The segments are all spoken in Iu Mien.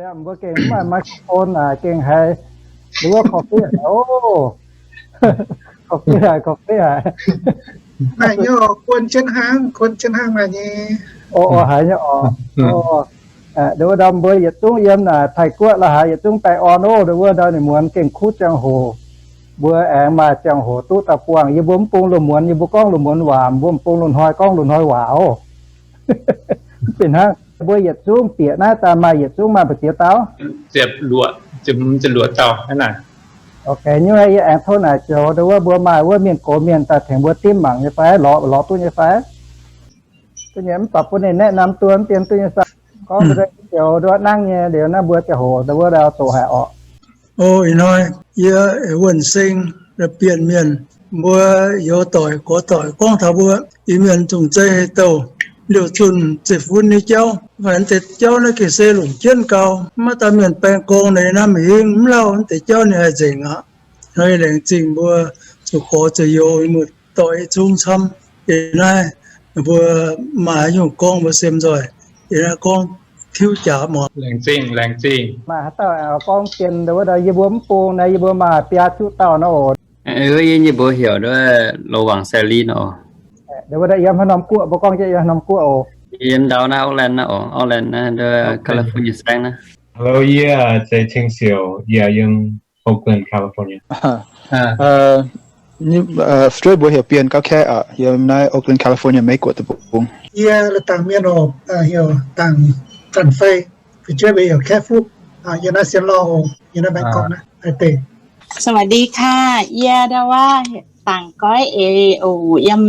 Mbuo gengh mv maaih microphone naaic gengh haiz, nduov wuov korv-fiqv haic oc. Korv-fiqv haic, korv-fiqv haic. Naaic nyei oc, kuon jienv hnangv, kuon jienv hnangv naaic nyei. Oc, oc, haiz nyei oc. Nduov wuov ndau mbuo yietc zungv yiem naaic Taiv-Guoqv la'haaix yietc zungv baengh orn oc. Nduov wuov ndau ninh muonz gengh kuv ziangh hoc, mbuo aengx maaih ziangh hoc duqv daaih buangh. Yie mbuo mv bung loz-muonz, yie mbuo gorngv loz-muonz waac, mbuo mv bung loz-hnoi gorngv loz-hnoi waac oc. Mv baac hnangv mbuo yietc zungv bieqc naaiv daaih maaih yietc zungv maaih mbu'ziex dauh. Ziepc luoqc, ziepc luoqc dauh hnangv naaic. Ok, nyungc yie aengx tov naaic joux nduov wuov mbuo maaih wuov mienh gox mienh daaih tengx mbuo dimv mangc nyei fai, lorz, lorz duqv nyei fai? Duqv nyei, mv baac bun ninh แนะนำตัว mv dien duqv nyei fai? Gorngv nduov joux nduov nangv nyei liuz naaiv mbuo ziangh hoc nduov wuov ndau doqc haic orqc. O, ih hnoi yie Wuonh Seng, Bienh Mienh, mbuo youz doic gox doic gorngv taux mbuo Iu-Mienh zongh zeiv hei douh liouh zunh zeiv-fun nyei jauv. Mv baac naaiv deix jauv naaiv gengh se longc jienv gau, mv maaih dauh mienh baeng gorngv naaiv, naaiv mv hingv mv lauh naaiv deix jauv ninh haih nzengc aqv. Hnoi laengz zingh mbuo zuqc gorx zuqc youz muoz-doic zungv camv. Yie naaiv mbuo maaih haaix nyungc gorngv mbuo sem nzoih. Yie naaiv gorngv tiuv jaax muangx. Laengz zingh, laengz zingh. Maaih haaix dauh gorngv dien nduov wuov ndau, yie mbuo mv bung naaiv yie mbuo maaih biaa juqv dauh nor oc. Yie nyei mbuox heuc nduov Lo Wangc Sai Lin oc. Nduov wuov ndau yiem haaix norm guoqv, mbuo gorngv jienv yiem haaix norm guoqv oc. Yiem ndau naaiv Oakland naaiv oc, Oakland naaiv nduov California saengv naaiv. Hello, yie zeiz Ceng Siouc, yie yiem Oakland, California. Fu'jueiv mbuox heuc Bienh Gauv Kaeqv aqv, yiem naaiv Oakland, California, Meiv-Guoqv deic-bung. Yie la'dangc mienh oc, heuc Dangc Zanc Fei. Fu'jueiv mbuox heuc Kaeqv Fuqv, yiem naaiv Sien Lauh oc, yiem naaiv Bangkok naaiv, Taipei. สวัสดีค่ะ yie ndau wuov Dangc Goiv Eix oc, yiem,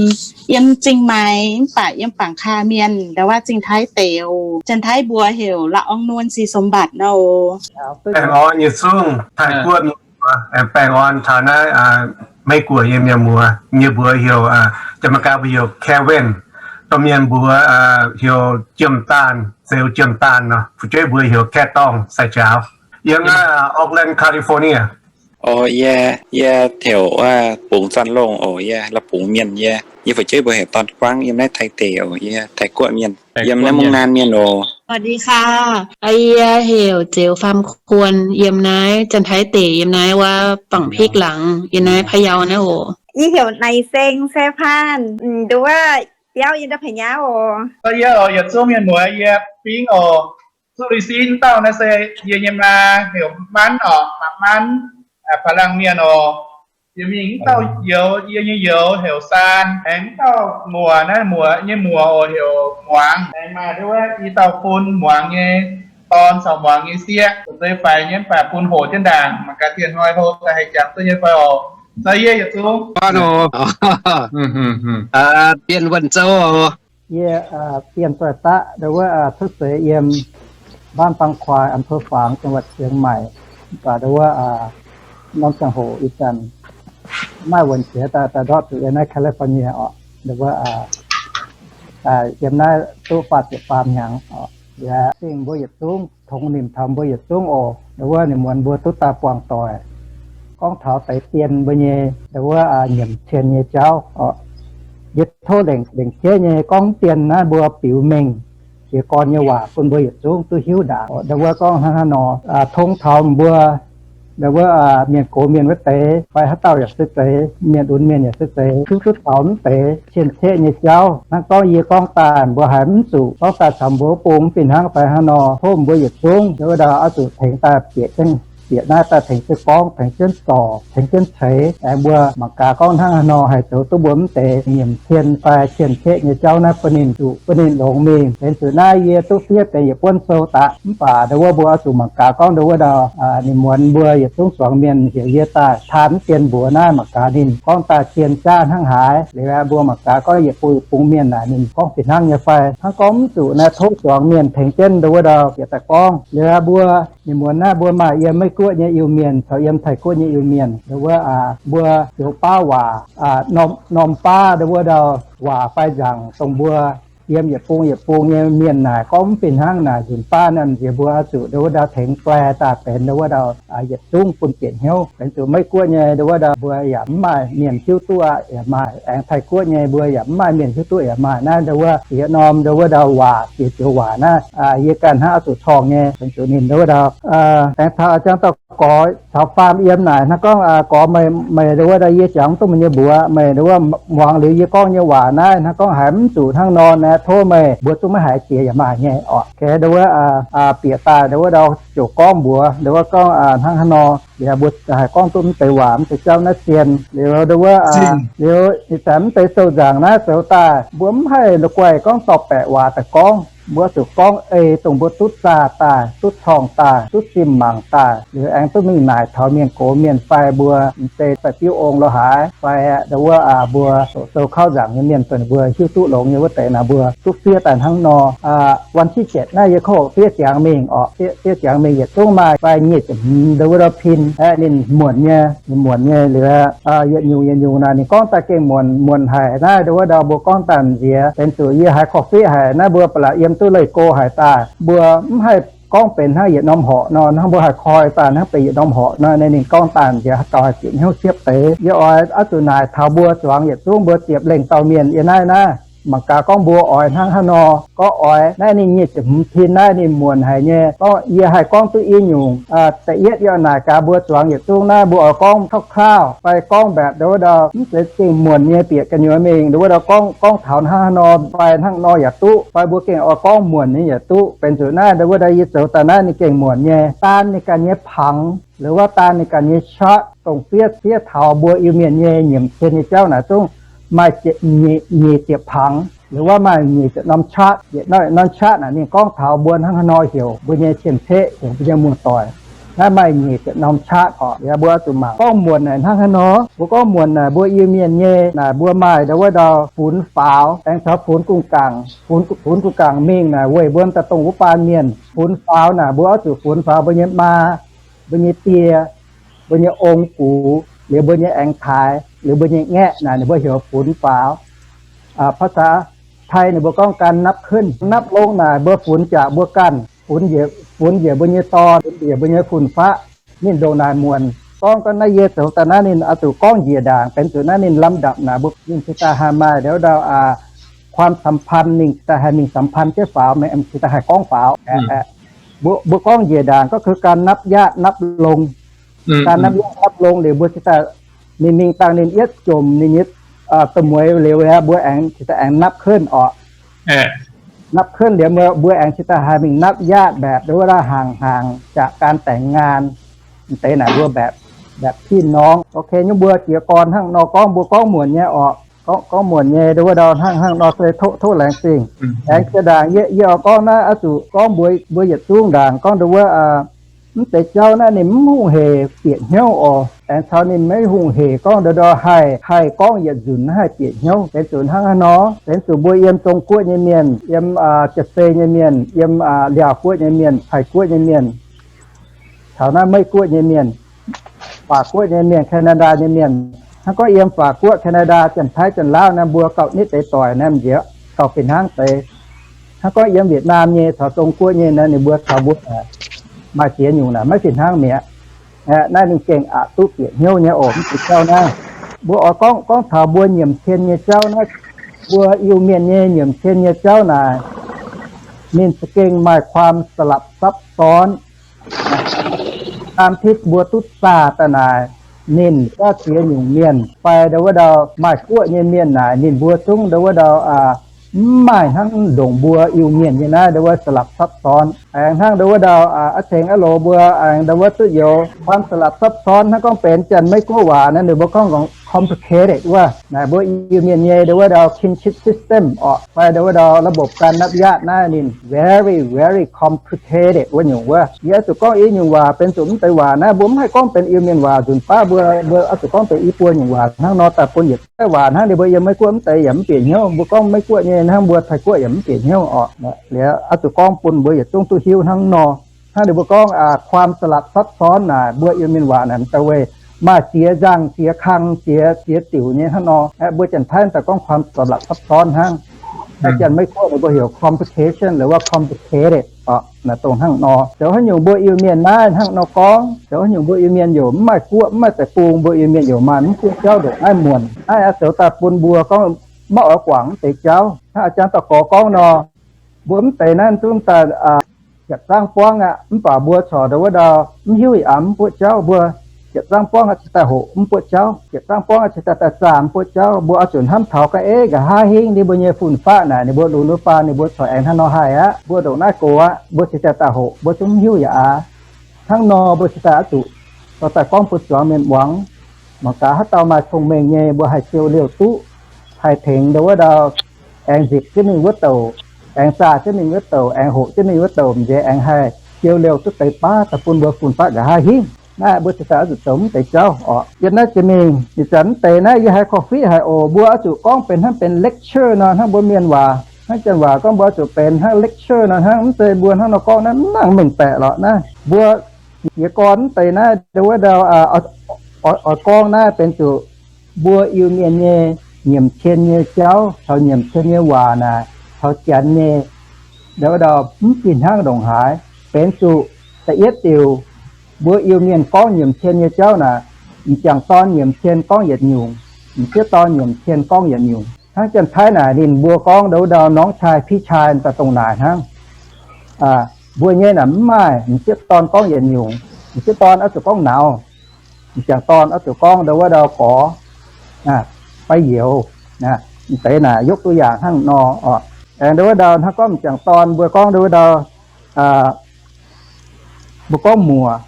yiem Zingh Maix mv baac yiem Bangc Kaa Mienh, ndau wuov Zingh Taiv deic oc. Janx-Taiv mbuox heuc La'ong Nuon Si Sôm Mbatc nor oc. Baengh orn nyei zungv, Taiv-Guoqv mienh mbuox, baengh orn taux naaiv Meiv-Guoqv nyei mienh mbuox, yie mbuox heuc, Janx-Meiv-Guoqv mbuox heuc Kevin, domh mienh mbuox heuc Jiem Daanh, Zeux Jiem Daanh nor, fu'jueiv mbuox heuc Kaeqv Dorngh Sai Jaaux, yiem naaiv Oakland, California. Oc, yie, yie heuc Bungx Zanc Longh oc, yie La'bungx mienh yie. Yie fu'jueiv mbuox heuc Dorn Guangv, yiem naaiv Taiv deic oc, yie Taiv-Guoqv mienh, yiem naaiv Mungv Naan mienh oc. สวัสดีค่ะ yie heuc Zeux Faam Kuon, yiem naaiv Janx-Taiv deic, yiem naaiv wuov Bangc Pikv Laangz, yiem naaiv พะเยา naaiv oc. Yie heuc Naix Seng Sai Paan, nduov wuov biauv yiem ndau Pa'nyaauv oc. Yie oc, yietc zungv mienh muoz, yie Bingv oc. Zuqv lui sin dauh naaiv se yie nyei maa heuc Manv oc, Manv, Baac Laangh mienh oc. Yie mingh mv dauh youz, yie nyei youz heuc Saan, aengx mv dauh muoc naaiv, muoc nyei muoc oc heuc Muangx. Aengx maaih nduov wuov i dauh bun Muangx nyei dorn caux Muangx nyei sieqv, zuqc nzei faix nyei mv baac bun hoqc jienv ndaangc, mangc gaax dieh hnoi hlo daaih haih jangx duqv nyei fai oc. Za'gengh yie zuqc Bienh Wuonh Zou oc. Yie Bienh Zoih Daqv, nduov wuov cuotv seix yiem บ้านบางควาย อำเภอฝาง จังหวัดเชียงใหม่ mv baac nduov wuov norm ziangh hoc ih zanc maaih wuonc qiex daaih ndortv zuqc yiem naaiv California oc. Nduov wuov yiem naaiv duqv faah ziepc faam hnyangx oc. Yaac zingh mbuo yietc zungv, tongx nimc taux mbuo yietc zungv oc. Nduov wuov ninh muonz mbuo duqv daaih buangh doic, gorngv taux deix dien mbuo nyei nduov wuov nyiemc cien nyei jauv oc. Yie tov lengc, lengc jeiv nyei gorngv dien naaiv mbuo biux mengh jiez gorn nyei waac bun mbuo yietc zungv duqv hiuv ndaangc. Nduov wuov gorngv hnangv haaix nor, tong taux mbuo nduov wuov mienh gox mienh wuov deix fai haaix dauh yaac se zeiz, mienh lunx mienh yaac se zeiz, hiuv duqv taux mv deix cien-ceqv nyei jauv. Hnangv gorngv yie gorngv daaih mbuo haiz mv zuqc gorngv daaih caux mbuo bung mv fih hnangv fai hnangv nor, tov mbuo yietc zungv nduov wuov ndau oix zuqc tengx daaih bieqc jienv, bieqc naaiv daaih tengx jienv gorngv, tengx jienv zorc, tengx jienv ceix, aengx mbuo mangc gaax gorngv hnangv haaix nor haih zoux duqv mbuo mv deix nyiemc cien fai cien-ceqv nyei jauv naaiv bun ninh zuqc, bun ninh longx mingh. Benx zuqc naaiv yie duqv fiev benx yietc buonv sou daqv, mv baac nduov wuov mbuo oix zuqc mangc gaax gorngv nduov wuov ndau ninh muonz mbuo yietc zungv zuangx mienh heuc yie daaih taan mv dien mbuox naaiv, mangc gaax ninh gorngv daaih zien jaav hnangv haaix. Liuz mbuo mangc gaax gorngv yietc bung bung mienh naaic ninh gorngv fih hnangv nyei fai. Hnangv gorngv mv zuqc naaiv tov zuangx mienh tengx jienv nduov wuov ndau bieqc daaih gorngv. Liuz mbuo ninh muonz naaiv mbuo maaih yiem Meiv-Guoqv nyei Iu-Mienh caux yiem Taiv-Guoqv nyei Iu-Mienh, nduov wuov mbuo zoux baav waac, norm baav nduov wuov ndau waac fai nzaangc dongh mbuo yiem yietc bung yietc bung nyei mienh naaic gorngv mv fih hnangv naaic nzunc baav naaiv, nziex mbuo oix zuqc ndongc wuov ndau tengx guai daaih benx ndongc wuov ndau yietc zungv bun bieqc hnyouv. Benx zuqc Meiv-Guoqv nyei ndongc wuov ndau mbuo yaac mv maaih mienh hiuv duqv aqv, yaac maaih. Aengx Taiv-Guoqv nyei mbuo yaac mv maaih mienh hiuv duqv yaac maaih. Naaiv ndongc wuov ziex norm ndongc wuov ndau waac, ziex joux waac naaiv yie ganh hnangv oix zuqc corngh nyei. Benx zuqc ninh ndongc wuov ndau aengx taux jangx dauh gorx caux faam yiem naaic hnangv gorngv, Gorx, meih ndongc wuov ndau yie jangx duqv meih nyei mbuox, meih ndongc wuov muangx liuz yie gorngv nyei waac naaiv hnangv gorngv haiz mv zuqc hnangv nor naaiv, tov meih mbuo zungv maiv haiz jiex yaac maaih nyei orqc. Ndongc wuov bieqc daaih ndongc wuov ndau ziouc gorngv mbuox ndongc wuov gorngv hnangv haaix nor, liuz mbuo haih gorngv duqv mv deix waac mv deix jauv naaiv zien. Liuz ndongc wuov, liuz ih zanc mv deix sou nzaangc naaiv zoux daaih mbuo mv haih la'guaih gorngv dorh baeqc waac daaih gorngv. Mbuo zuqc gorngv ei dongh mbuo duqv zaah daaih, duqv corngh daaih, duqv zimh mangc daaih, liuz aengx duqv mingh naaic taux mienh gox mienh fai mbuo m'zei fai biuv ong lo haaix fai ndongc wuov mbuo doqc sou kauv nzaangc nyei mienh, dongh mbuo hiuv duqv longx nyei wuov deix naaic mbuo duqv fiev daaih hnangv nor. วันที่เจ็ด naaiv yie kov fiev ziangx mingh orqc, fiev ziangx mingh yietc zungv maaih fai nyic ziepc hmz ndongc wuov ndau pin aeqv, ninh muonc nyei, ninh muonc nyei liuz yietc nyungc yietc nyungc naaic ninh gorngv daaih gengh muonc, muonc haic naaiv ndongc wuov ndau mbuo gorngv daaih nziex. Benx zuqc yie haiz kov fiev haic naaiv mbuo ba'laqc yiem duqv leih go haic daaih, mbuo mv haih gorngv benx hnangv yietc norm horqc nor, hnangv mbuo haih koi daaih hnangv benx yietc norm horqc nor, ninh gorngv daaih nziex gauh haih bieqc hnyouv siepv deix. Yie oix oix zuqc naaic taux mbuo zuangx yietc zungv mbuo ziepc lengh dauh mienh yiem naaiv naaiv. Mangc gaax gorngv mbuo oix hnangv haaix nor. Gorngv oix naaiv ninh nyic ziepc hmz pin naaiv ninh muonc haic nyei. Gorngv yie haih gorngv duqv i nyungc. Da'yietv yie naaic gaax mbuo zuangx yietc zungv naaiv mbuo oix gorngv คร่าวๆ fai gorngv แบบ ndongc wuov ndau mv zeiz gengh muonc nyei bieqc gu'nyuoz mingh ndongc wuov ndau gorngv, gorngv taux hnangv haaix nor fai hnangv nor yaac duqv, fai mbuo gengh oix gorngv muonc nyei yaac duqv. Benx zuqc naaiv ndongc wuov ndau yie zoux daaih naaiv ninh gengh muonc nyei. Daan ninh ganh nyei ผัง หรือว่า daan ninh ganh nyei ชาร์ต dongh fiev, fiev taux mbuo Iu-Mienh nyei nyiemc cien nyei jauv naaic zungv maaih nyic ziepc ผัง หรือว่า maaih nyic ziepc norm ชาร์ต. Yietc norm ชาร์ต naaic ninh gorngv taux mbuo hnangv haaix nor heuc mbuo nyei cien-ceqv, heuc mbuo nyei muoz-doic. Naaiv maaih nyic ziepc norm ชาร์ต orqc. Liuz mbuo oix zuqc mangc gorngv muonc naaic hnangv haaix nor. Mbuo gorngv muonc naaic mbuo Iu-Mienh nyei naaic mbuo maaih ndongc wuov ndau funx faaux, aengx caux funx gu'nguaaic, funx gu'nguaaic mingh naaic weic mbuo daaih dongh wuov baan mienh. Funx faaux naaic mbuo oix zuqc funx faaux mbuo nyei maa, mbuo nyei die, mbuo nyei ong-gux, liuz mbuo nyei aengx taaix, liuz mbuo nyei ngaeqv naaic ninh mbuo heuc funx faaux. ภาษาไทย ninh mbuo gorngv การนับขึ้น นับลง naaic mbuo funx jaax mbuo ganh, funx njiec, funx njiec mbuo nyei dorn, funx njiec mbuo nyei fun-faqv. Ninh ndongc naaic muonc. Gorngv, gorngv naaiv yie zoux daaih naaiv ninh oix zuqc gorngv njiec ndaangc, benx zuqc naaiv ninh ลำดับ naaic mbuo ninh cingx daaih haih maaih ndongc wuov ndau ความสัมพันธ์ ninh cingx daaih haih mingh สัมพันธ์ jienv faaux, mingh cingx daaih haih gorngv faaux. Mbuo, mbuo gorngv njiec ndaangc ก็คือ การนับญาตินับลง. การนับญาตินับลง liuz mbuo cingx daaih ninh mingh dangh ninh yietv jomc ninh nyei du'mueiz liuz, mbuo aengx cingx daaih aengx นับขึ้น orqc. นับขึ้น liuz mbuo, mbuo aengx cingx daaih haih mingh นับญาติ แบบ ndongc wuov ndau ห่างๆ จากการแต่งงาน deix naaic mbuo แบบ แบบพี่น้อง. Ok, nyungc mbuo jiez gorn hnangv nor gorngv, mbuo gorngv muonc nyei orqc. Gorngv, gorngv muonc nyei ndongc wuov ndau hnangv, hnangv nor se tov, tov laengz zingh. Aengx jiex ndaangc yie, yie oix gorngv naaiv oix zuqc gorngv mbuox, mbuox yietc zungv ndaangc gorngv ndongc wuov mv deix jauv naaiv ninh mv hungh heic bieqc hnyouv oc. Aengx caux ninh maiv hungh heic gorngv ndongc ndau haih, haih gorngv yietc nzunc naaiv haih bieqc hnyouv. Benx zuqc hnangv haaix nor? Benx zuqc mbuo yiem Zong-Guoqv nyei mienh, yiem Jaa-Zei nyei mienh, yiem Liaauc-Guoqv nyei mienh, Taiv-Guoqv nyei mienh, caux naaiv Meiv-Guoqv nyei mienh, Faac-Guoqv nyei mienh, Canada nyei mienh, hnangv gorngv yiem Faac-Guoqv, Canada, Janx-Taiv, Janx-Laauv naaiv mbuo gauh nitv deix doic naaiv nziex gauh fih hnangv deix. Hnangv gorngv yiem Việt Nam nyei caux Zong-Guoqv nyei naaiv ninh mbuo caux mbuo maaih ziex nyungc naaic maiv fih hnangv mi'aqv. Naaiv ninh gengh aqc duqv bieqc hnyouv nyei oc, mv baac jauv naaiv mbuo oix gorngv, gorngv taux mbuo nyiemc cien nyei jauv naaiv, mbuo Iu-Mienh nyei nyiemc cien nyei jauv naaic, ninh za'gengh maaih ความสลับซับซ้อน ตามที่ mbuo duqv zaah daaih naaic, ninh gauh ziex nyungc mienh fai ndongc wuov ndau maaih guoqv nyei mienh naaic ninh mbuo zungv ndongc wuov ndau mv maaih hnangv ndongc mbuo Iu-Mienh nyei naaiv ndongc wuov สลับซับซ้อน. Aengx hnangv ndongc wuov ndau a'cengx a'loz mbuo aengx ndongc wuov duqv youz ความสลับซับซ้อน hnangv gorngv benx Janx-Meiv-Guoqv waac naaiv ninh mbuo gorngv complicated wuov. Naaic mbuo Iu-Mienh nyei ndongc wuov ndau kinship system orqc fai ndongc wuov ndau ระบบการนับญาติ naaiv ninh very very complicated wuov nyungc wuov. Yie oix zuqc gorngv i nyungc waac benx zuqc mv deix waac naaiv mbuo mv haih gorngv benx Iu-Mienh waac nzunc baav mbuo, mbuo oix zuqc gorngv benx i buo nyungc waac hnangv nor daaih bun yietc zungv waac hnangv ninh mbuo yiem Meiv-Guoqv mv deix yaac mv bieqc hnyouv, mbuo gorngv Meiv-Guoqv nyei hnangv mbuo Taiv-Guoqv yaac mv bieqc hnyouv orqc. Liuz oix zuqc gorngv bun mbuo yietc zungv duqv hiuv hnangv nor. Hnangv ninh mbuo gorngv ความสลับซับซ้อน naaic mbuo Iu-Mienh waac naaic da'wuov maaih ziex nzangh ziex kang ziex, ziex diuc nyei hnangv nor. Mbuo Janx-Taiv daaih gorngv ความสลับซับซ้อน hnangv. Janx-Meiv-Guoqv ninh mbuo heuc complication หรือว่า complicated oc. Naaiv dongh hnangv nor, zoux haaix nyungc mbuo Iu-Mienh naaiv hnangv nor gorngv, zoux haaix nyungc mbuo Iu-Mienh youc mv maaih guoqv mv maaih deic-bung, mbuo Iu-Mienh youc maaih mv buoqv jauv ndongc naaiv muonc. Naaiv aqv, zoux daaih bun mbuo gorngv maiv oix guangc mv deix jauv. Hnangv a'jang dauh gorx gorngv nor, mbuo mv deix naaiv zungv daaih ziepc zangv buangv aqv, mv baac mbuo corc ndau wuov ndau mv hiuv yietc aav mv buoqv jauv. Mbuo ziepc zangv buangv aqv cingx daaih hoqc mv buoqv jauv, ziepc zangv buangv aqv cingx daaih daaih zaah mv buoqv jauv. Mbuo oix zuqc hnamv taux ga'eiv nqa'haav hingv ninh mbuo nyei fun-faqv naaic, ninh mbuo lunx wuov baan ninh mbuo corc aengx hnangv nor haih aqv. Mbuo ndongc naaiv gox aqv, mbuo cingx daaih daaih hoqc, mbuo zungv mv hiuv yietc aav. Hnangv nor mbuo cingx daaih oix zuqc dorh daaih gorngv bun zuangx mienh muangx, mangc gaax haaix dauh maaih cong-mengh nyei, mbuo haih siou liouh duqv, haih tengx ndau wuov ndau aengx nzipc jienv mingh wuov douc, aengx zaah jienv mingh wuov douc, aengx hoqc jienv mingh wuov douc, m'nziex aengx haih siou liouh duqv deix baav daaih bun mbuo fun-faqv nqa'haav hingv. Naaiv mbuo cingx daaih oix zuqc zoux mv deix jauv oc. Yiem naaiv jiex mingh ih zanc mv deix naaiv yie haiz korv-fiqv haic oc. Mbuo oix zuqc gorngv benx hnangv benx lecture nor, hnangv mbuo mienh waac, hnangv janx waac gorngv mbuo oix zuqc benx hnangv lecture nor hnangv. Mv zeiz, mbuo hnangv nor gorngv naaiv mv nangc mengh baeqc lorqc. Naaiv mbuo jiez gorn mv deix naaiv ndau wuov ndau oix gorngv naaiv benx zuqc mbuo Iu-Mienh nyei nyiemc cien nyei jauv caux nyiemc cien nyei waac naaic caux janx nyei ndau wuov ndau mv fih hnangv ndongc haaix. Benx zuqc da'yietv diuc, mbuo Iu-Mienh gorngv nyiemc cien nyei jauv naaic, m'jangc dorn nyiemc cien gorngv yietc nyungc, m'sieqv dorn nyiemc cien gorngv yietc nyungc. Hnangv Janx-Taiv naaic ninh mbuo gorngv ndau wuov ndau น้องชาย พี่ชาย daaih dongh naaic hnangv. Mbuo nyei naaic mv maaih, m'sieqv dorn gorngv yietc nyungc, m'sieqv dorn oix zuqc gorngv nauz, m'jangc dorn oix zuqc gorngv ndau wuov ndau gorx, fai youz. Mv deix naaic ยกตัวอย่าง hnangv nor oc. Aengx ndau wuov ndau hnangv gorngv m'jangc dorn mbuo gorngv ndau wuov ndau mbuo gorngv muoc,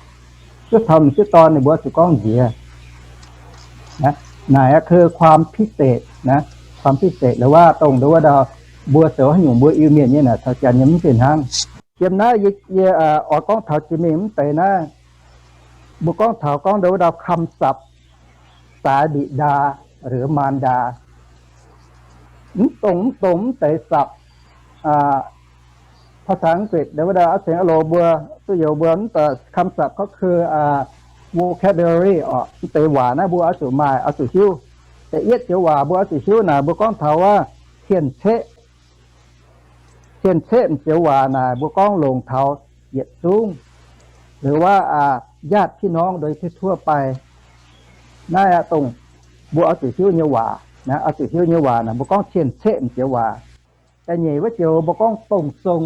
cuotv taux m'sieqv dorn ninh mbuo zuqc gorngv nziex. Naaic คือความพิเศษ นะ ความพิเศษ หรือว่า dongh ndau wuov ndau mbuo zoux haaix nyungc mbuo Iu-Mienh nyei naaic caux janx nyei mv fih hnangv. Yiem naaiv yie oix gorngv taux jiex mingh mv deix naaiv, mbuo gorngv taux gorngv ndau wuov ndau คำศัพท์ สายบิดา หรือมารดา mv dongh mv dongh mv deix ศัพท์ ภาษาอังกฤษ ndau wuov ndau aav cengx aav loz mbuo duqv youz mbuo mv deix คำศัพท์ ก็คือ vocabulary oc. Mv deix waac naaiv mbuo oix zuqc maaih, oix zuqc hiuv. Da'yietv joux waac mbuo oix zuqc hiuv naaic mbuo gorngv taux wuov cien-ceqv. Cien-ceqv m'joux waac naaic mbuo gorngv longc taux yietc zungv, หรือว่า ญาติพี่น้องโดยทั่วๆ ไป. Naaiv aqv dongh mbuo oix zuqc hiuv nyei waac. Oix zuqc hiuv nyei waac naaic mbuo gorngv cien-ceqv m'joux waac. Da'nyeic wuov joux mbuo gorngv dongh zong.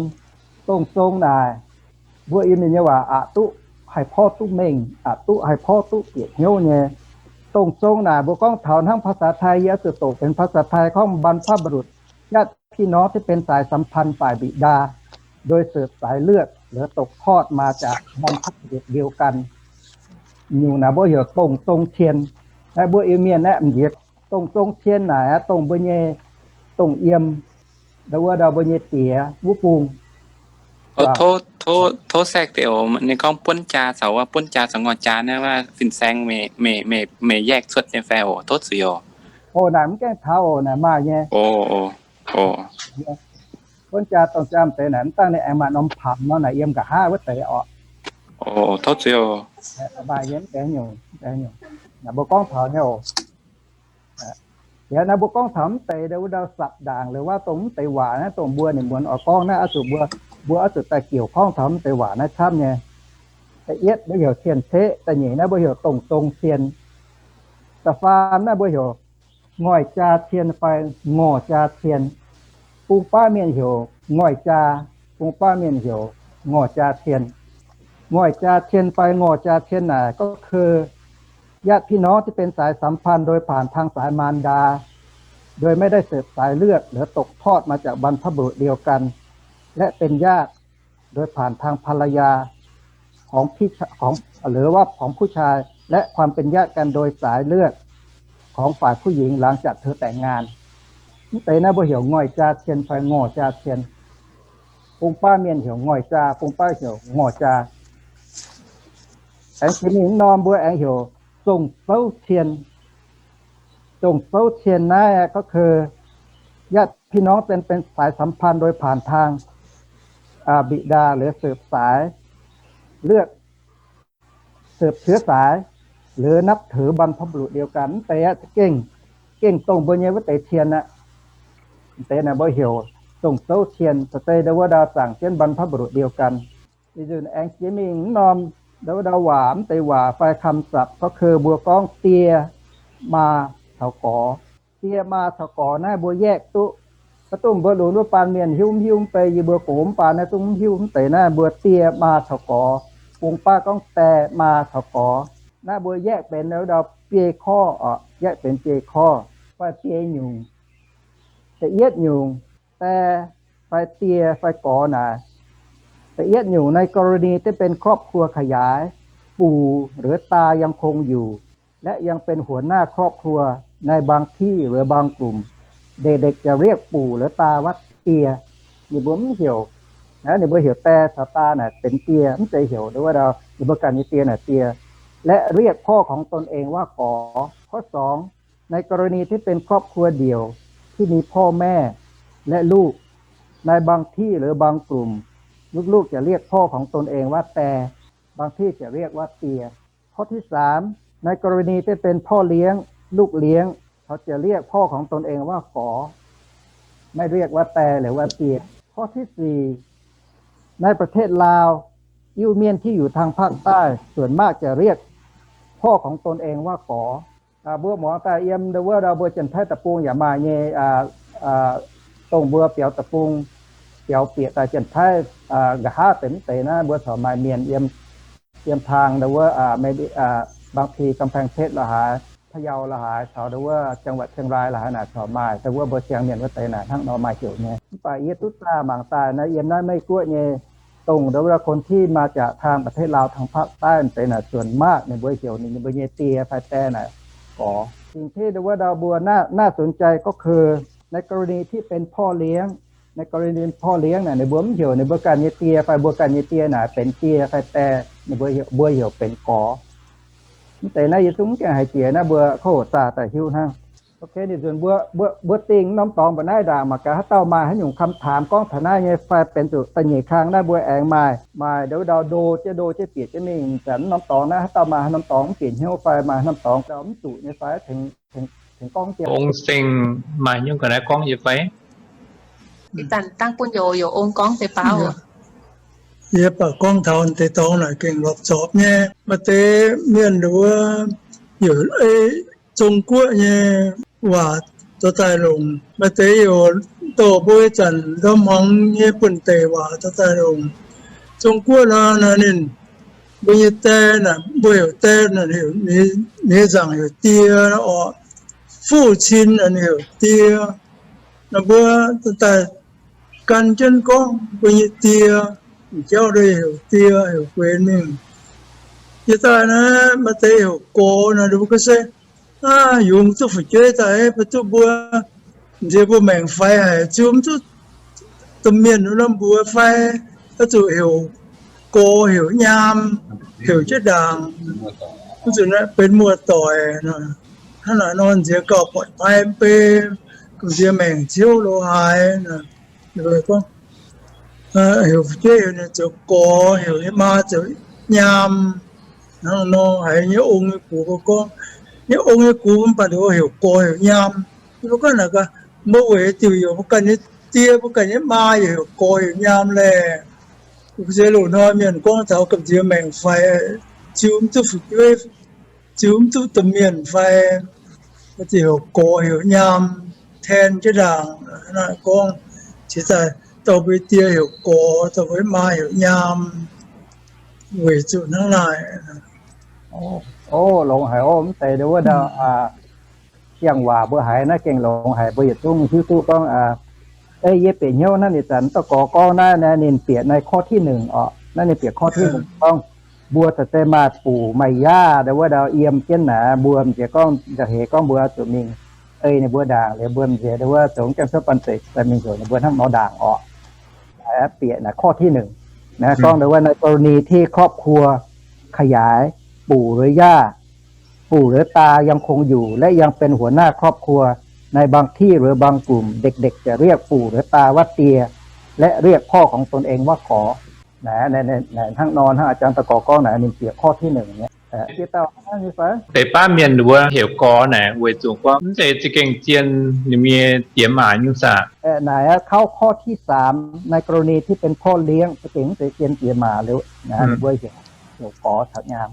Dongh zong naaic mbuo Iu-Mienh nyei waac aqc duqv haih porv duqv mengh, aqc duqv haih porv duqv bieqc hnyouv nyei. Dongh zong naaic mbuo gorngv taux hnangv ภาษาไทย yie oix zuqc doqc benx ภาษาไทย gorngv บรรพบุรุษ ญาติพี่น้องที่เป็นสายสัมพันธ์ฝ่ายบิดา โดยสืบสายเลือด หรือตกทอดมาจากบรรพบุรุษเดียวกัน. Nyungc naaic mbuo heuc dongh zong cien. Naaiv mbuo Iu-Mienh aeqv, m'nziex dongh zong cien naaic aqv, dongh mbuo nyei dongh yiem, ndau wuov ndau mbuo nyei diex wuov bung. Tov, tov, tov saeqv deix oc. Ninh gorngv buonv jaa caux wuov buonv jaa caux ngorc jaa naaiv wuov fin-saeng meih, meih, meih, meih แยก cuotv nyei fai oc? Tov zuiz oc. Oc, naaic mv gaengh taux oc, naaic maaih nyei. Buonv jaa dongh jaa m'deix naaic mv dangh ninh aengx maaih norm ผัน nor naaic yiem nqa'haav wuov deix oc. Tov zuiz oc. Maaih nyei mv deix nyungc, mv deix nyungc. Naaic mbuo gorngv taux nyei oc. Yaac naaiv mbuo gorngv taux mv deix ndau wuov ndau ศัพท์ ndaangc หรือว่า dongh mv deix waac naaiv dongh mbuo ninh muonz oix gorngv naaiv oix zuqc mbuo, mbuo oix zuqc daaih jiouc gorngv taux mv deix waac naaiv camv nyei. Da'yietv mbuo heuc cien-ceqv, da'nyeic naaiv mbuo heuc dongh zong cien. Da'faam naaiv mbuo heuc ngoic jaa cien fai ngorc jaa cien. Bung baav mienh heuc ngoic jaa, bung baav mienh heuc ngorc jaa cien. Ngoic jaa cien fai ngorc jaa cien naaic ก็คือ ญาติพี่น้องที่เป็นสายสัมพันธ์โดยผ่านทางสายมารดา โดยไม่ได้สืบสายเลือดหรือตกทอดมาจากบรรพบุรุษเดียวกัน และเป็นญาติโดยผ่านทางภรรยาของพี่ช- ของ หรือว่าของผู้ชาย และความเป็นญาติกันโดยสายเลือดของฝ่ายผู้หญิงหลังจากเธอแต่งงาน. Mv deix naaiv mbuo heuc ngoic jaa cien fai ngorc jaa cien. Bung baav mienh heuc ngoic jaa, bung baav heuc ngorc jaa. Aengx jiex mingh norm mbuo aengx heuc zong souv cien. Zong souv cien naaiv ก็คือ ญาติพี่น้องเป็นสายสัมพันธ์โดยผ่านทางบิดาหรือสืบสายเลือด สืบเชื้อสาย หรือนับถือบรรพบุรุษเดียวกัน. Mv deix aqv, gengh, gengh dongh mbuo nyei wuov deix cien aqv. Deix naaic mbuo heuc ส่งเจ้าเทียน, se deix ndau wuov ndau zaangc jienv บรรพบุรุษเดียวกัน. Ih nzunc aengx jiex mingh mv norm ndau wuov ndau waac, mv deix waac fai คำศัพท์ ก็คือ mbuo gorngv die, maa caux gorx. Die, maa caux gorx naaiv mbuo แยก duqv. Maiv dungx mbuo lunx wuov baan mienh hiuv mv hiuv mv bei, yie mbuo gox mv baan naaiv zungv mv hiuv mv deix naaiv mbuo die, maa caux gorx. Bung baav gorngv die, maa caux gorx. Naaiv mbuo แยก benx ndau biei korv oc, แยก benx biei korv fai biei nyungc. Da'yietv nyungc, die fai die fai gorx naaic. Da'yietv nyungc, ในกรณีที่เป็นครอบครัวขยาย ปู่หรือตายังคงอยู่ และยังเป็นหัวหน้าครอบครัว ในบางที่หรือบางกลุ่ม เด็กๆ จะเรียกปู่หรือตาว่าเตีย. Ninh mbuo mv heuc, ninh mbuo heuc die caux taa naaic benx die, mv zeiz heuc ndau wuov ndau ninh mbuo ganh nyei die naaic die, และเรียกพ่อของตนเองว่าก๋อ. Korv sorngx, ในกรณีที่เป็นครอบครัวเดี่ยวที่มีพ่อแม่และลูก ในบางที่หรือบางกลุ่ม ลูกๆ จะเรียกพ่อของตนเองว่าแต่ บางที่จะเรียกว่าเตีย. Korv sorngx, ในกรณีที่เป็นพ่อเลี้ยง ลูกเลี้ยง เขาจะเรียกพ่อของตนเองว่าก๋อ ไม่เรียกว่าแต่หรือว่าเตีย. Korv sorngx, ในประเทศลาว Iu Mien ที่อยู่ทางภาคใต้ ส่วนมากจะเรียกพ่อของตนเองว่าก๋อ. Mbuo muangx daaih yiem ndau wuov ndau mbuo Janx-Taiv deic-bung yaac maaih nyei, dongh mbuo biaux deic-bung, biaux bieqc daaih Janx-Taiv nqa'haav deix mv deix naaiv mbuo corc maaih mienh yiem, yiem taang ndau wuov, บางที กำแพงเพชร la'haaix, Payau la'haaix, caux ndau wuov จังหวัดเชียงราย la'haaix naaic corc maaih, ndau wuov mbuo siang mienh wuov deix naaic hnangv nor maaih heuc nyei. Mv baac yie duqv zaah mangc daaih naaiv yiem naaiv Meiv-Guoqv nyei, dongh ndau wuov คนที่มาจากทางประเทศลาว ทางภาคใต้ mv deix naaic ส่วนมาก ninh mbuo heuc ninh mbuo nyei die fai die naaic gorx. Dingc tiuv ndau wuov ndau mbuo น่าสนใจก็คือ ในกรณีที่เป็นพ่อเลี้ยง ในกรณีพ่อเลี้ยง naaic ninh mbuo mv heuc ninh mbuo ganh nyei die fai mbuo ganh nyei die naaic benx die fai die, ninh mbuo heuc, mbuo heuc benx gorx. Mv deix naaiv yie zungv mv gaengh haiz jiex, naaiv mbuo kov hoc zaah daaih hiuv hnangv. Ok, ninh nzunc mbuo, mbuo dingh norm dorngx mbuo naaiv ndaangc, mangc gaax haaix dauh maaih haaix nyungc คำถาม gorngv taux naaiv nyei fai benx zuqc da'nyeic kang naaiv mbuo aengx maaih, maaih ndau wuov ndau ndo jienv ndo jienv bieqc jienv mingh. Zanc norm dorngx naaiv haaix dauh maaih haaix norm dorngx mv bieqc hnyouv fai maaih haaix norm dorngx mv zuqc nyei fai tengx gorngv jienv. Ong Seng maaih nyungc ga'naaiv gorngv nyei fai? Ih zanc dangh bun youz, youz ong gorngv deix baaux. Yie baac gorngv taux deix dorngx naaic gengh lorpc zorpc nyei. Maaih deix mienh wuov heuc ei Zong-Guoqv nyei waac dorh daaih longc. Maaih deix heuc dorh mbuo ih zanc ndorm hmuangx nyei buonv-deic waac dorh daaih longc. Zong-Guoqv nor, ninh, mbuo nyei die naaic, mbuo heuc die naaic, ninh nyei nzaangc heuc die oc. Fu-cin ninh heuc die. Naaiv mbuo daaih gan jienv gorngv mbuo nyei die, m'jauv heuc die, heuc gueix mingh. Yie daaih naaiv maaih deix heuc gorx naaic, ninh mbuo ga'sie, aav, yungz duqv fu'jueiv daaih, mv baac duqv mbuo, m'nziex mbuo maengc faix haic, ziux mv duqv domh mienh wuov norm mbuox fai, oix zuqc heuc gorx heuc nyaam, heuc jienv ndaangc, mv zuqc benx muoz-doic. Hnangv naaic nor nziex gauh buatc pai mv bei, ga'nziex maengc ciouv lo haaix. Gorngv heuc fu'jueiv heuc ninh zoux gorx, heuc nyei maa zoux nyaam. Hnangv nor haiz nyei ong nyei gux gorngv, nyei ong nyei gux mv baac ninh heuc gorx heuc nyaam. Mbuo gorngv naaic gaax, mbuo weic haaix diuc yaac mbuo ganh nyei die, mbuo ganh nyei maa yaac heuc gorx heuc nyaam laeh. Se loz-hnoi mienh gorngv taux gamh nziex maengc faix, ziux mv duqv fu'jueiv, ziux mv duqv domh mienh fai, ziouc heuc gorx heuc nyaam, แทน jienv ndaangc. Naaiv gorngv, cingx daaih dorh mbuo die heuc gorx, dorh mbuo maa heuc nyaam, weic zuqc hnangv naaic. O, longx haic o, mv deix ndau wuov ndau, siang-waac mbuo haiz naaiv gengh longx haic, mbuo yietc zungv hiuv duqv gorngv, ei, yie bieqc hnyouv naaiv ninh zanc dauh gorx gorngv naaiv, ninh bieqc naaiv ข้อที่หนึ่ง oc. Naaiv ninh bieqc ข้อที่หนึ่ง gorngv mbuo za'gengh maaih buc maaih yaah ndau wuov ndau yiem jienv naaic, mbuo m'nziex gorngv nzauh heix gorngv mbuo zuqc mingh ei ninh mbuo ndaangc liuz, mbuo m'nziex ndau wuov zoux gaengh cuotv banh zeic daaih mingh heuc ninh mbuo hnangv nor ndaangc oc. Bieqc naaic ข้อที่หนึ่ง naaiv gorngv ndau wuov naaiv กรณีที่ครอบครัวขยาย ปู่หรือย่า ปู่หรือตายังคงอยู่ และยังเป็นหัวหน้าครอบครัว ในบางที่หรือบางกลุ่ม เด็กๆ จะเรียกปู่หรือตาว่าเตีย และเรียกพ่อของตนเองว่าก๋อ naaiv. Hnangv nor hnangv อาจารย์ daaih gorx gorngv naaic, ninh bieqc ข้อที่หนึ่ง nyei. Deix baav mienh wuov heuc gorx naaic weic zuqc gorngv mv zeiz za'gengh zien ninh nyei diex maac nyungc saah? Naaic เข้าข้อที่สาม ในกรณีที่เป็นพ่อเลี้ยง za'gengh mv zeiz zien diex maac liuz, ninh mbuo heuc gorx caux nyaam.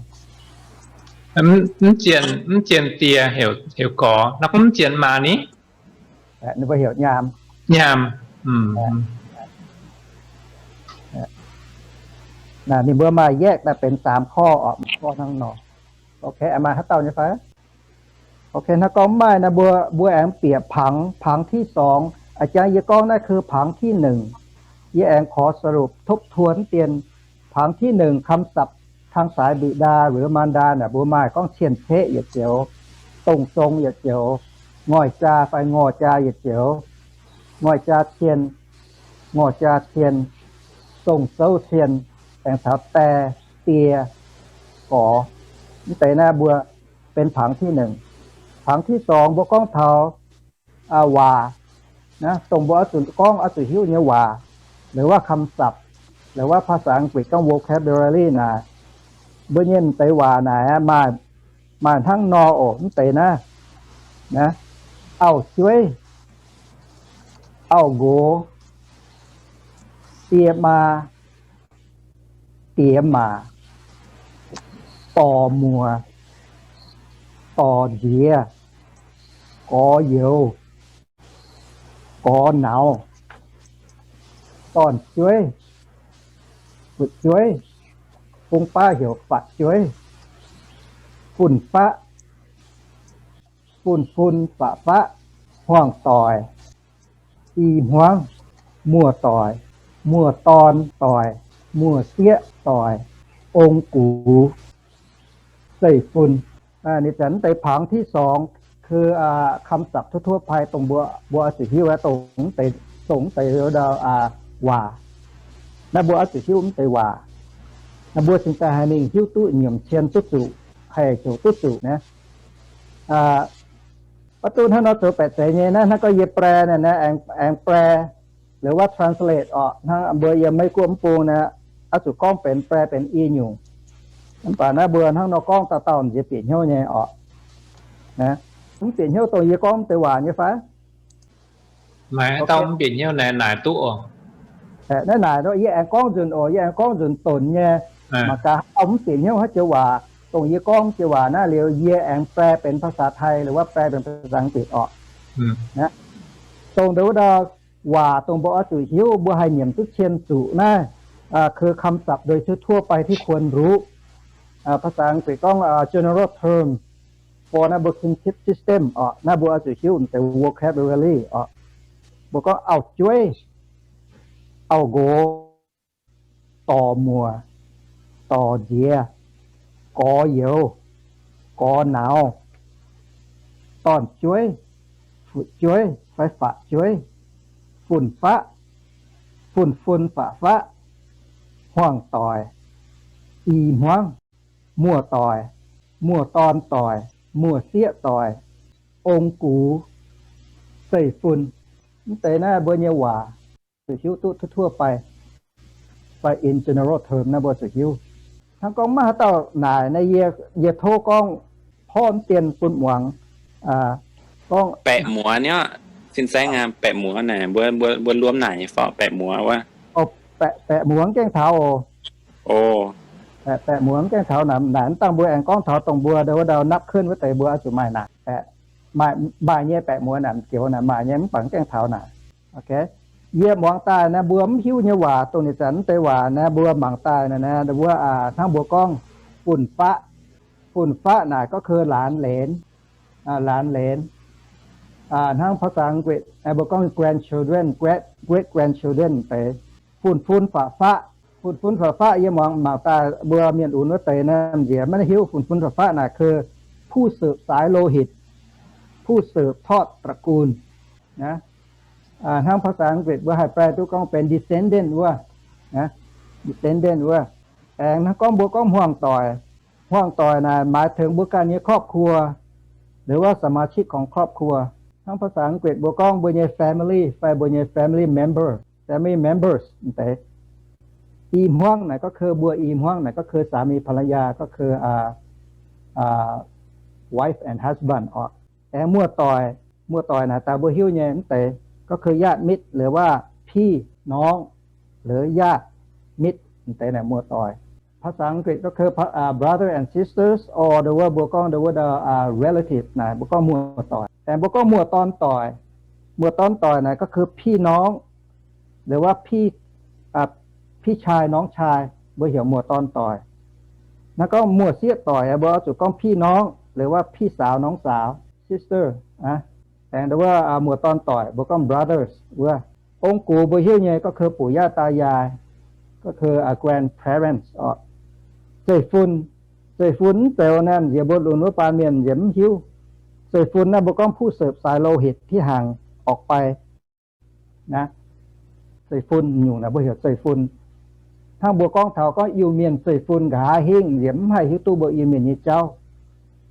Mv zien, mv zien diex heuc gorx, naaiv mv zien maac ni? Ninh mbuo heuc nyaam. Nyaam. Ninh mbuo maaih แยก daaih benx สาม ข้อ oc, gorngv hnangv nor. Ok, maaih haaix dauh nyei fai? Ok, hnangv gorngv maaih naaiv mbuo, mbuo aengx bieqc ผัง, ผังที่สอง. A'jang yie gorngv naaiv คือ ผังที่หนึ่ง. Yie aengx ขอสรุปทบทวน dien ผังที่หนึ่ง คำศัพท์ทางสายบิดาหรือมารดา naaic mbuo maaih gorngv cien-ceqv yietc joux, dongh zong yietc joux, ngoic jaa fai ngorc jaa yietc joux, ngoic jaa cien, ngorc jaa cien, dongh zouv cien, aengx caux die, die, gorx. Mv deix naaiv mbuo benx ผังที่หนึ่ง. ผังที่สอง mbuo gorngv taux waac, dongh mbuo oix zuqc gorngv oix zuqc hiuv nyei waac, หรือว่าคำศัพท์, หรือว่าภาษาอังกฤษ gorngv vocabulary naaic. Mbuo nyei m'deix waac naaic maaih, maaih hnangv nor oc. Mv deix naaiv, auv-jueiv, auv-nqox, die maa, diex maac, dorc-muoc, dorc-nziex, gorx-youz, gorx-nauz, dorn-jueiv, fu'jueiv, bung baav heuc fa'jueiv, fun-faqv, fun-fun fa'faqv, hmuangv-doic, i hmuangv, muoz-doic, muoz-dorn doic, muoz-sieqv doic, ong-gux, zeiv-fun. Ninh zanc mv deix ผังที่สอง คือคำศัพท์ทั่วๆ ไป dongh mbuo, mbuo oix zuqc hiuv dongh mv deix, dongh mv deix waac. Naaiv mbuo oix zuqc hiuv mv deix waac. Naaiv mbuo cingx daaih haih mingh hiuv duqv nyiemc cien duqv zuqc, haih zoux duqv zuqc naaiv. Maiv duqv hnangv nor zoux baeqc zeiz nyei naaiv, hnangv gorngv yie แปล naaiv, aengx แปล หรือว่า translate oc. Hnangv mbuo yiem Meiv-Guoqv mv bung naaiv, oix zuqc gorngv benx แปล benx i nyungc. Mv baac naaiv mbuo hnangv nor gorngv dauh dauh nziex bieqc hnyouv nyei oc. Mv bieqc hnyouv dongh yie gorngv mv deix waac nyei fai? Maaih dauh mv bieqc hnyouv naaic, naaic duqv oc. Naaiv naaic nor yie aengx gorngv nzunc oc, yie aengx gorngv nzunc donc nyei. Mangc gaax haaix dauh mv bieqc hnyouv haaix joux waac, dongh yie gorngv nyei waac naaiv liuz, yie aengx แปล benx ภาษาไทย หรือว่า แปล benx ภาษาอังกฤษ oc. Dongh ndau wuov dauh waac dongh mbuo oix zuqc hiuv, mbuo haih nyiemc duqv cien zuqc naaiv, คือคำศัพท์โดยทั่วๆ ไปที่ควรรู้. ภาษาอังกฤษ gorngv general term for naaiv mbuo kinship system oc. Naaiv mbuo oix zuqc hiuv deix vocabulary oc. Mbuo gorngv auv-jueiv, auv-nqox, dorc-muoc, dorc-nziex, gorx-youz, gorx-nauz, dorn-jueiv, fu'jueiv fai fa'jueiv, fun-faqv, fun-fun fa'faqv, hmuangv-doic, i hmuangv, muoz-doic, muoz-dorn doic, muoz-sieqv doic, ong-gux, zeiv-fun. Mv deix naaiv mbuo nyei waac zuqc hiuv duqv ทั่วๆ ไป fai in general term naaiv mbuo zuqc hiuv. Hnangv gorngv maiv haaix dauh naaic naaiv, yie tov gorngv porv dien bun muangx. Gorngv baeqc muoz niaa, fin-saeng aac, baeqc muoz naaic mbuo, mbuo luomv naaic nyei fai baeqc muoz wuov? Baeqc muoz gaengh taux oc. Baeqc muoz gaengh taux naaic, mv dangh mbuo aengx gorngv taux dongh mbuo ndau wuov ndau นับขึ้น wuov deix mbuo oix zuqc maaih naaic. Maaih nyei baeqc muoz naaic, m'joux naaic maaih nyei, mv baac gaengh taux naaic. Yie muangx daaih naaiv mbuo mv hiuv nyei waac, dongh ninh zanc mv deix waac naaiv mbuo mangc daaih naaiv, hnangv mbuo gorngv fun-faqv. Fun-faqv naaic ก็คือ หลานเหลน, หลานเหลน. Hnangv ภาษาอังกฤษ mbuo gorngv grandchildren, great grandchildren deix. Fun-fun fa'faqv, fun-fun fa'faqv yie muangx mangc daaih mbuo mienh unx wuov deix naaiv nziex maiv hiuv fun-fun fa'faqv naaic คือ ผู้สืบสายโลหิต, ผู้สืบทอดตระกูล. Hnangv ภาษาอังกฤษ mbuo haih แปล duqv gorngv benx descendant wuov, descendant wuov. Aengx hnangv gorngv mbuo gorngv hmuangv-doic, hmuangv-doic naaic หมายถึง mbuo ganh nyei ครอบครัว หรือว่า สมาชิกของครอบครัว. Hnangv ภาษาอังกฤษ mbuo gorngv mbuo nyei family fai mbuo nyei family member, family members deix. I hmuangv naaic ก็คือ mbuo i hmuangv naaic ก็คือ สามีภรรยา ก็คือ อ่า wife and husband oc. Aengx muoz-doic, muoz-doic naaic daaih mbuo hiuv nyei mv deix ก็คือ ญาติมิตร หรือว่า พี่น้อง หรือ ญาติมิตร mv deix naaic muoz-doic. ภาษาอังกฤษก็คือ brother and sisters or the word mbuo gorngv the word relative naaic mbuo gorngv muoz-doic. Aengx mbuo gorngv muoz-dorn-doic, muoz-dorn-doic naaic ก็คือ พี่น้อง หรือว่า พี่ชายน้องชาย mbuo heuc muoz-dorn-doic. Naaiv gorngv muoz-sieqv doic mbuo oix zuqc gorngv พี่น้อง หรือว่า พี่สาวน้องสาว sister. Aengx the word muoz-dorn-doic mbuo gorngv brothers wuov. Ong-gux mbuo hiuv nyei ก็คือ ปู่ย่าตายาย ก็คือ grandparents oc. Zeiv-fun, zeiv-fun mv zeiz naaiv nziex mbuo lunx wuov baan mienh nziex mv hiuv. Zeiv-fun naaiv mbuo gorngv ผู้สืบสายโลหิตที่ห่างออกไป naaiv. Zeiv-fun nyungc naaic mbuo heuc zeiv-fun. Hnangv mbuo gorngv taux gorngv Iu-Mienh zeiv-fun nqa'haav hingv nziex mv haih hiuv duqv mbuo Iu-Mienh nyei jauv.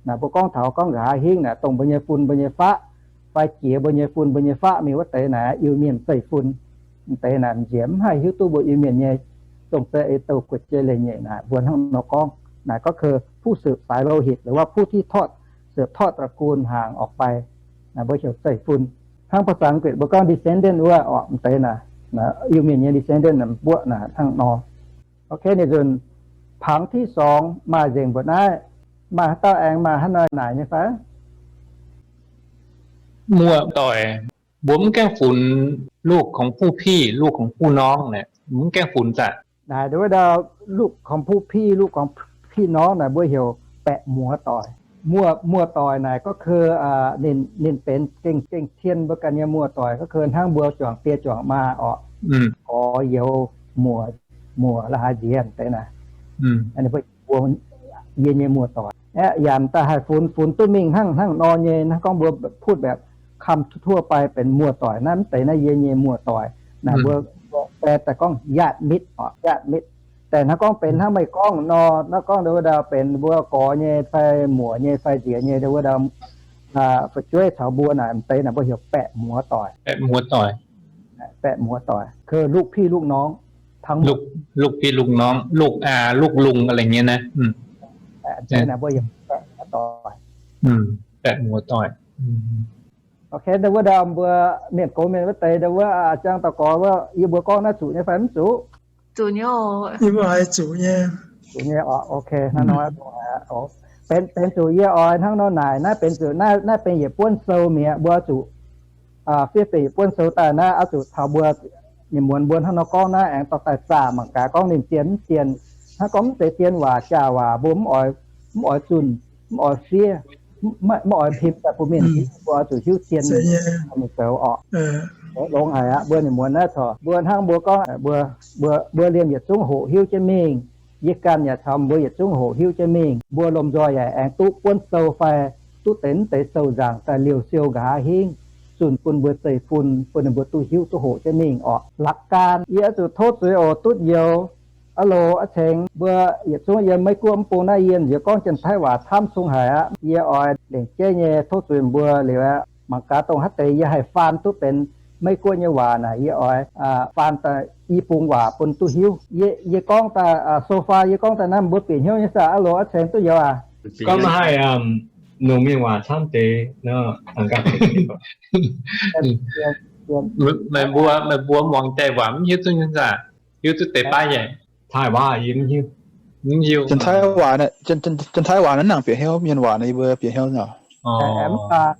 Naaic mbuo gorngv taux gorngv nqa'haav hingv naaic dongh mbuo nyei fun mbuo nyei faqv, fai jiex mbuo nyei fun mbuo nyei faqv mingh wuov deix naaic Iu-Mienh zeiv-fun. Mv deix naaic nziex mv haih hiuv duqv mbuo Iu-Mienh nyei, dongh se ei douh gu'jiex leiz-nyeic naaic mbuo hnangv nor gorngv. Naaic ก็คือ ผู้สืบสายโลหิต หรือว่า ผู้ที่ทอด สืบทอดตระกูลห่างออกไป naaic mbuo heuc zeiv-fun. Hnangv ภาษาอังกฤษ mbuo gorngv descendant wuov oc, mv deix naaic Iu-Mienh nyei descendant naaic mbuoqv naaic hnangv nor. Ok, ninh nzunc ผังที่สอง maaih nzengc mbuoqc naaiv. Maaih haaix dauh aengx maaih haaix hnoi naaic nyei fai? Muoz-doic, mbuo mv gaengh funx ลูกของผู้พี่ ลูกของผู้น้อง naaic, mv gaengh funx aqv. Naaic nduov ndau ลูกของผู้พี่ ลูกของพี่น้อง naaic mbuo heuc baeqc muoz-doic. Muoz, muoz-doic naaic ก็คือ ninh, ninh benx gengh, gengh tien mbuo ganh nyei muoz-doic, ก็คือ hnangv mbuo juangc die juangc maa orqc, gorx youz, muoc, muoc la'haaix nziex deix naaic. Yie nyei muoz-doic aeqv, yaac daaih haih funx, funx duqv mingh hnangv, hnangv nor nyei. Naaiv gorngv mbuo พูดแบบ คำทั่วๆ ไป benx muoz-doic naaiv, mv deix naaiv yie nyei muoz-doic. Naaic mbuo bae daaih gorngv ญาติมิตร orqc, ญาติมิตร. Daaih naaiv gorngv benx hnangv meih gorngv nor, naaiv gorngv ndau wuov ndau benx mbuo gorx nyei fai muoc nyei fai nziex nyei ndau wuov ndau fu'jueiv caux mbuo naaic, mv deix naaic mbuo heuc baeqc muoz-doic. Baeqc muoz-doic, คือ ลูกพี่ลูกน้อง ทั้งหมด ลูกพี่ลูกน้อง ลูกอา ลูกลุง อะไรอย่างเงี้ยนะ baeqc muoz-doic. Ok, ndau wuov ndau mbuo mienh gox mienh wuov deix ndau wuov jang daux gorx wuov, yie mbuo gorngv naaiv zuqc nyei fai mv zuqc? Zuqc nyei oc. Yie mbuo haiz zuqc nyei. Zuqc nyei oc. Ok, hnangv nor, benx zuqc yie oix hnangv nor naaic, naaiv benx zuqc naaiv, naaiv benx yietc buonv sou mi'aqv, mbuo zuqc fiev benx yietc buonv sou daaih naaiv, oix zuqc taux mbuo nyei muonz mbuo hnangv nor gorngv naaiv aengx dorh daaih zaah mangc gaax gorngv ninh zien mv zien. Hnangv gorngv mv zeiz zien waac jaax waac mbuo mv oix, mv oix zunh, mv oix fiev, mv oix pim daaih bun mienh hiuv, mbuo oix zuqc hiuv zien mingh zoux orqc. Longx haic aqv, mbuo nyei muonz naaiv corc mbuo hnangv mbuo gorngv, mbuo, mbuo liemh yietc zungv hoqc hiuv jienv mingh. Yie ganh yaac caux mbuo yietc zungv hoqc hiuv jienv mingh. Mbuo lomh nzoih yaac aengx duqv buonv sou fai duqv deix mv deix sou nzaangc daaih liouh siou nqa'haav hingv zunh bun mbuo zeiv-fun, bun ninh mbuo duqv hiuv duqv hoqc jienv mingh orqc. La'gaan yie oix zuqc tov zuiz oc, duqv njoux. Aa loz aav cengx mbuo yietc zungv yiem Meiv-Guoqv mv bung naaiv, yie nziex gorngv Janx-Taiv waac camv sung haic aqv. Yie oix lengc jeiv nyei tov zuiz mbuo liuz aqv. Mangc gaax dongh haaix deix yie haih faan duqv benx Meiv-Guoqv nyei waac naaic, yie oix faan daaih i bung waac bun duqv hiuv. Yie gorngv daaih so far, yie gorngv daaih naaiv mbuo bieqc hnyouv nyei saah? Aa loz aav cengx duqv njoux aac? Gorngv maiv haih, longc mienh waac camv deix. Meih mbuo, meih mbuo muangx deix waac mv hiuv duqv nyei saah? Hiuv duqv deix baav nyei. Taiv waac yie mv hiuv. Mv hiuv. Janx-Taiv waac, Janx-Taiv waac naaiv nangc bieqc hnyouv, mienh waac naaiv yie mbuo bieqc hnyouv nyei. Mv baac,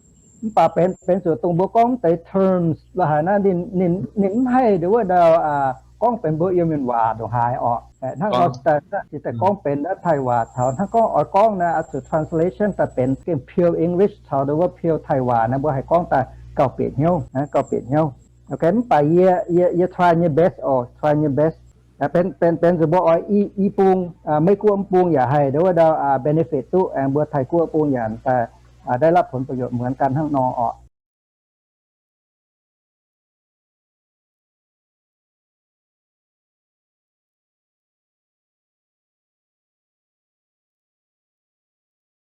mv baac benx, benx zuqc dongh mbuo gorngv deix terms la'haic naaiv, ninh, ninh mv haih nduov wuov ndau gorngv benx mbuo Iu-Mienh waac ndongc haaix orqc. Hnangv nor daaih, daaih gorngv benx naaiv Taiv waac caux hnangv gorngv oix gorngv naaiv oix zuqc translation daaih benx gengh pure English caux nduov wuov pure Taiv waac naaiv, mbuo haih gorngv daaih gauh bieqc hnyouv, gauh bieqc hnyouv. Ok, mv baac yie, yie, yie try nyei best oc, try nyei best. Benx, benx, benx zuqc mbuo oix i, i bung, Meiv-Guoqv mv bung yaac haih nduov wuov ndau benefit duqv, aengx mbuo Taiv-Guoqv bung yaac daaih ได้รับผลประโยชน์เหมือนกัน hnangv nor orqc.